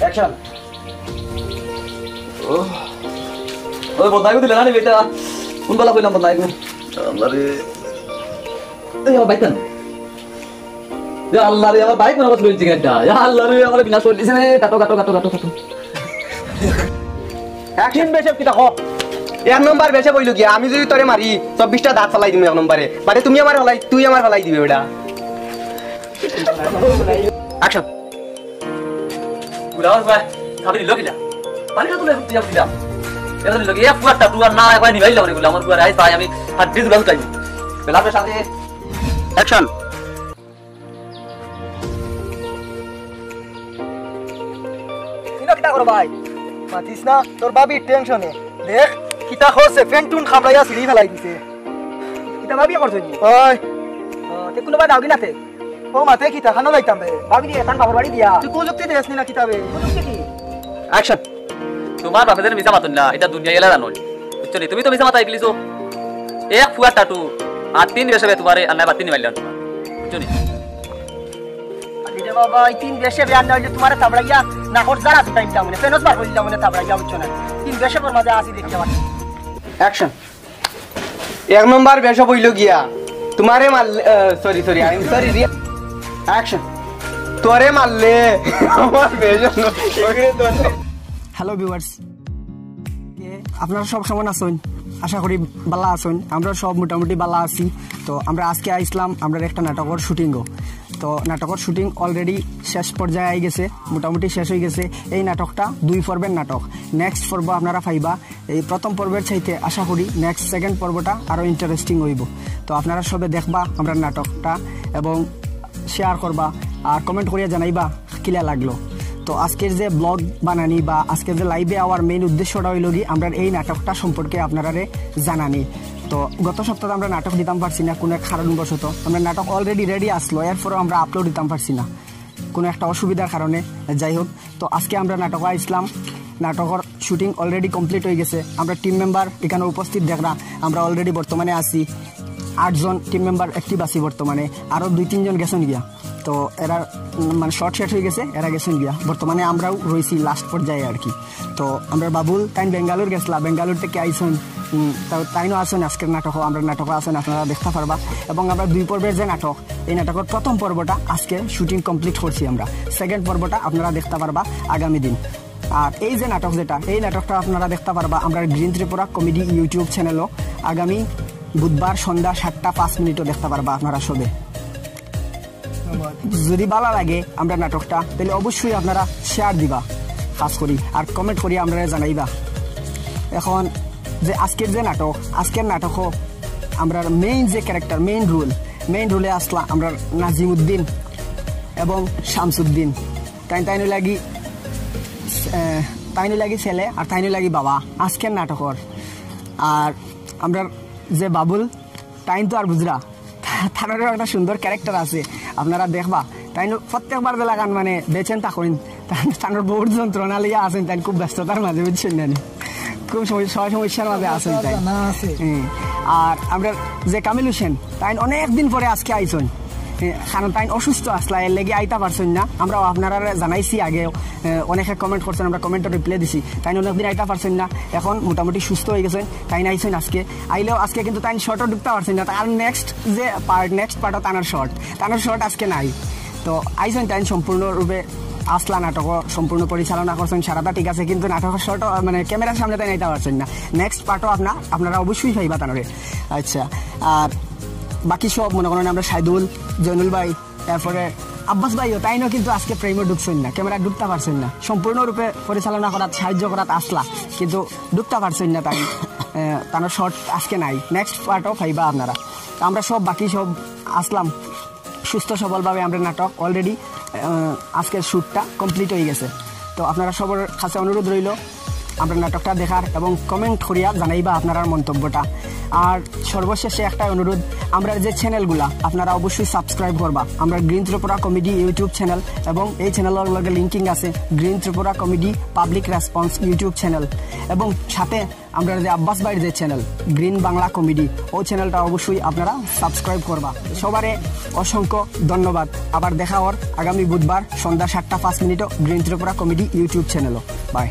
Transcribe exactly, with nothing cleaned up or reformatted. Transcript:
অ্যাকশন। ও, ওই বদনাইগো দিলে না নি বেটা? কোন বেলা কইলাম বদনাইগো? আল্লাহ রে। এই আমার বাইক কেন? ইয়া আল্লাহ রে, আমার বাইক মনে করছিল ইঞ্জিন একটা। ইয়া আল্লাহ রে, আমার বিনাশ করে দিছে রে। কাটো, কাটো, কাটো, কাটো, কাটো। অ্যাকশন। বেশে কিতা কও? এক নম্বর বেশে বইল কি, আমি যদি তোরে মারি, চব্বিশটা দাঁত ফালাই দিমু এক নম্বরে। মানে তুমি আমার ফালাই, তুই আমার ফালাই দিবে বেটা। অ্যাকশন। বুড়া ভাই, খাবি নিল কিনা? পানি তো তুলে তুই দিলাম। এটা নিল কি? এক ফুয়ার টাটু আর না একবার নিবাইলাম রে বলে, আমার ফুয়ার আইস ভাই, আমি হাড্ডি তুলা উঠাইবি। বেলা সাথে। অ্যাকশন। ইনো কিতা করো ভাই? মাতিস না, তোর ভাবি টেনশনে। দেখ, কিতা করছে, ফেন্টুন খাবলাইয়া সিঁড়ি ফেলাই দিছে। কিতা ভাবি করছে নি? ওই। ও, তে কোনো ভাই দাও কি না তে? ও মাতে কিতা, খানো যাইতাম রে। ভাবি দিয়ে তার বাবার বাড়ি দিয়া। তুই কুযুক্তি দেস নি না কিতাবে? কুযুক্তি কি? অ্যাকশন। তোমার বাপে যেন মিছা মাতন না, এটা দুনিয়া এলা জানো। বুঝছো নি? তুমি তো মিছা মাতাই গেলিছো। এক ফুয়ার টাটু, আর তিন বেশে বে তোমারে, আর নাই বা তিন মারলাম তোমার। বুঝছো নি? আরে রে বাবা, এই তিন বেশে বে আর না হইলে তোমারে তাবড়াইয়া না কর যারা আছে টাইম দাও মানে, ফেনস বার হইলাম মানে তাবড়াইয়া, বুঝছো না? তিন বেশে বার মাঝে আসি দেখতে পাচ্ছি। অ্যাকশন। এক নম্বর বেশে বইল গিয়া, তোমারে মারলে, sorry sorry, I am sorry রে। অ্যাকশন। তোরে মারলে আমার বেশে। হ্যালো ভিউয়ার্স, আপনারা সব কেমন আছেন? আশা করি ভালা আছেন। আমরা সব মোটামুটি ভালা আছি। তো আমরা আজকে আইসলাম আমরা একটা নাটকর শুটিংও। তো নাটকর শুটিং অলরেডি শেষ পর্যায়ে আই গেছে, মোটামুটি শেষ হয়ে গেছে। এই নাটকটা দুই পর্বের নাটক। নেক্সট পর্ব আপনারা পাইবা। এই প্রথম পর্বের চাইতে আশা করি নেক্সট সেকেন্ড পর্বটা আরও ইন্টারেস্টিং হইব। তো আপনারা সবে দেখবা আমরা নাটকটা এবং শেয়ার করবা আর কমেন্ট করিয়া জানাইবা কিলা লাগলো। তো আজকের যে ব্লগ বানানি বা আজকের যে লাইভে আওয়ার মেইন উদ্দেশ্যটা হইল কি, আমরা এই নাটকটা সম্পর্কে আপনারারে জানানি। তো গত সপ্তাহে আমরা নাটক দিতাম পারছি না কোনো এক কারণবশত, আমরা নাটক অলরেডি রেডি আসলো, এরপরও আমরা আপলোড দিতাম পারছি না কোনো একটা অসুবিধার কারণে। যাই হোক, তো আজকে আমরা নাটক আইসলাম, নাটকর শুটিং অলরেডি কমপ্লিট হয়ে গেছে। আমরা টিম মেম্বার এখানে উপস্থিত দেখরা, আমরা অলরেডি বর্তমানে আছি আটজন টিম মেম্বার অ্যাক্টিভ আছি বর্তমানে, আরও দুই তিনজন গেছেন গিয়া। তো এরা উম, মানে শর্ট শেষ হয়ে গেছে, এরা গেছেন গিয়া। বর্তমানে আমরাও রয়েছি লাস্ট পর্যায়ে আর কি। তো আমরা বাবুল তাইন বেঙ্গালুর গেছলা, বেঙ্গালুর থেকে আইসন। উম, তাও তাইনও আছেন আজকের নাটকও, আমরা নাটকও আছেন, আপনারা দেখতে পারবা। এবং আমরা দুই পর্বের যে নাটক, এই নাটকের প্রথম পর্বটা আজকে শুটিং কমপ্লিট করছি আমরা। সেকেন্ড পর্বটা আপনারা দেখতে পারবা আগামী দিন। আর এই যে নাটক যেটা, এই নাটকটা আপনারা দেখতে পারবা আমরা গ্রিন ত্রিপুরা কমেডি ইউটিউব চ্যানেলও আগামী বুধবার সন্ধ্যা সাতটা পাঁচ মিনিটও দেখতে পারবা আপনারা সবে। যদি ভালা লাগে আমরা নাটকটা, তাহলে অবশ্যই আপনারা শেয়ার দিবা, খাস করি আর কমেন্ট করি আমরা জানাইবা। এখন যে আজকের যে নাটক, আজকের নাটকও আমরা মেইন যে ক্যারেক্টার, মেইন রোল, মেইন রোলে আসলা আমরা নাজিমুদ্দিন এবং শামসুদ্দিন। তাই তাইনও লাগি আহ, তাইনও লাগি ছেলে আর তাইনও লাগি বাবা আজকের নাটকর। আর আমরা যে বাবুল, তাইন তো আর বুঝরা, তানোরও একটা সুন্দর ক্যারেক্টার আছে, আপনারা দেখবা। তাইন প্রত্যেকবার যে লাগান মানে বেচেন তা করেন, তানোর বহুত যন্ত্রণা লিয়া আছেন, তাই খুব ব্যস্ততার মাঝে, বুঝছেন না নি? খুব সময়-, সব সমস্যার মাঝে আছেন তাই। জানা আছে। হুম। আর আমরা যে কামিল হোসেন, তাইন অনেক দিন পরে আজকে আইছন। এ, কারণ তাইন অসুস্থ আসলা, এর লাগি আইতা পারছইন না। আমরাও আপনারা জানাইছি আগেও, এ, অনেকে কমেন্ট করছেন, আমরা কমেন্টও রিপ্লাই দিছি। তাইন অনেকদিন আইতা পারছইন না, এখন মোটামুটি সুস্থ হয়ে গেছেন। তাইন আইছইন আজকে, আইলেও আজকে কিন্তু তাইন শর্টও ঢুকতে পারছইন না। তার নেক্সট যে পার্ট, নেক্সট পার্টও তানোর শর্ট, তানোর শর্ট আজকে নাই। তো আইছইন তাইন সম্পূর্ণরূপে আসলা নাটকও সম্পূর্ণ পরিচালনা করছেন, সারাটা ঠিক আছে, কিন্তু নাটকের শর্টও মানে ক্যামেরার সামনে তাইন আইতা পারছইন না। নেক্সট পার্টও আপনার, আপনারা অবশ্যই পাইবা তানোরে। আচ্ছা, আর বাকি সব মনে করেন আমরা সাইদুল, জয়নুল ভাই, এরপরে আব্বাস ভাইও, তাইনও কিন্তু আজকে ফ্রেমও ঢুকছেন না, ক্যামেরা ঢুকতে পারছেন না, সম্পূর্ণরূপে পরিচালনা করাত সাহায্য করাত আসলা, কিন্তু ঢুকতে পারছেন না তাই। আহ, তানোর শর্ট আজকে নাই, নেক্সট পার্টও পাইবা আপনারা। তো আমরা সব বাকি সব আসলাম সুস্থ সবলভাবে, আমরা নাটক অলরেডি আজকের শ্যুটটা কমপ্লিট হয়ে গেছে। তো আপনারা সবার কাছে অনুরোধ রইল আমরা নাটকটা দেখার এবং কমেন্ট করিয়া জানাইবা আপনারার মন্তব্যটা। আর সর্বশেষে একটাই অনুরোধ, আমরা যে চ্যানেলগুলা আপনারা অবশ্যই সাবস্ক্রাইব করবা, আমরা green Tripura comedy YouTube channel এবং এই চ্যানেলের লগে লিঙ্কিং আছে green Tripura comedy public response YouTube channel, এবং সাথে আমরা যে আব্বাস ভাইর যে চ্যানেল গ্রিন বাংলা কমেডি, ওই চ্যানেলটা অবশ্যই আপনারা সাবস্ক্রাইব করবা। সবারে অসংখ্য ধন্যবাদ। আবার দেখা অর আগামী বুধবার সন্ধ্যা সাতটা পাঁচ মিনিটও গ্রিন ত্রিপুরা কমেডি YouTube চ্যানেলও। বাই।